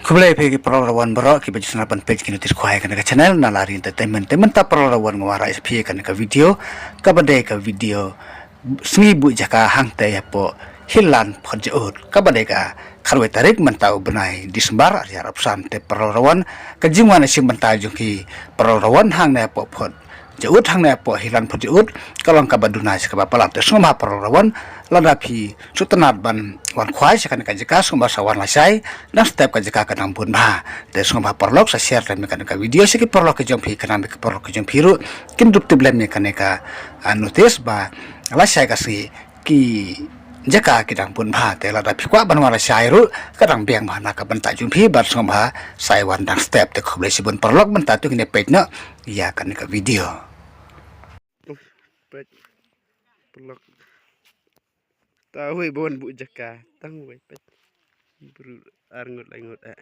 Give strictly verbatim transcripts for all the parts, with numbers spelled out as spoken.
Khublei phi ki paralok rawan baroh kiba ju sngap ban peit ki notice khwai kane ka channel Nalari Entertainment. Te mynta paralok rawan nga wanrah ïa phi kane ka video kaba dei ka video sngi buh jaka hangta hapoh Hilan Phot Jaud kaba dei ka khatwei tarik mynta u bnai December ar hajar arphew san. Te paralok rawan ka jingwan ïashim bynta jong ki paralok rawan hangne hapoh Phot Jaud hangne hapoh Hilan Phot Jaud ka long kaba duna sha kaba palat. Te sngewbha paralok rawan lada phi sngewtynnat ban wan khwai sha kane ka jaka sngewbha sa wan lashai dang step ka jaka ka dang bun bha. Te sngewbha paralok sa share lem ïa kane ka video sha ki paralok ki jong phi khnang ba ki paralok ki jong phi ruh kin dup tip lem ïa kane ka, ah, notice ba lashai ka sngi ki jaka ki dang bun bha. Te lada phi kwah ban wan lashai ruh ka dang biang bha na ka bynta jong phi bad sngewbha sa ïa wan dang step. Te khublei shibun paralok mynta to ngin ïa peit noh ïa kane ka video. Peit paralok. Ta wei ba wan buh jaka tang wei peit. Briew ar ngut lai ngut eh.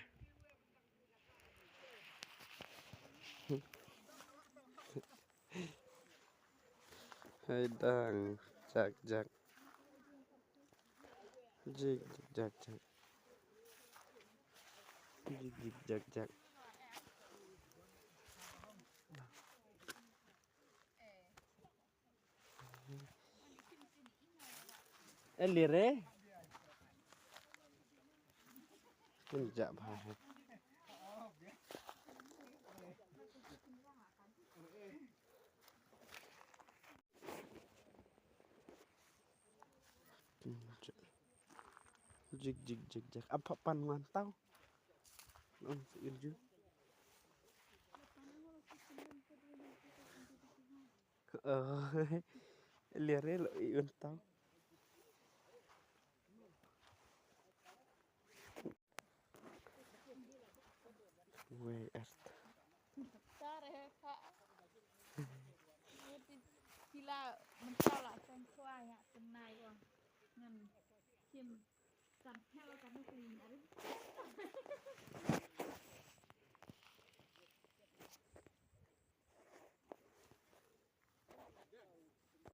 Hai dang jak jak. Jik jik jak jak. Jik jik jak jak. Elire. Kun jak bha. Jik jik jik jik. Apa pan ngan tau. Nong si ilju. Oh, liare lo i untau. Wei ert. Sila mentau la tang khwa ya tang nai wa. Ngan kim san hel kan ni kli nari.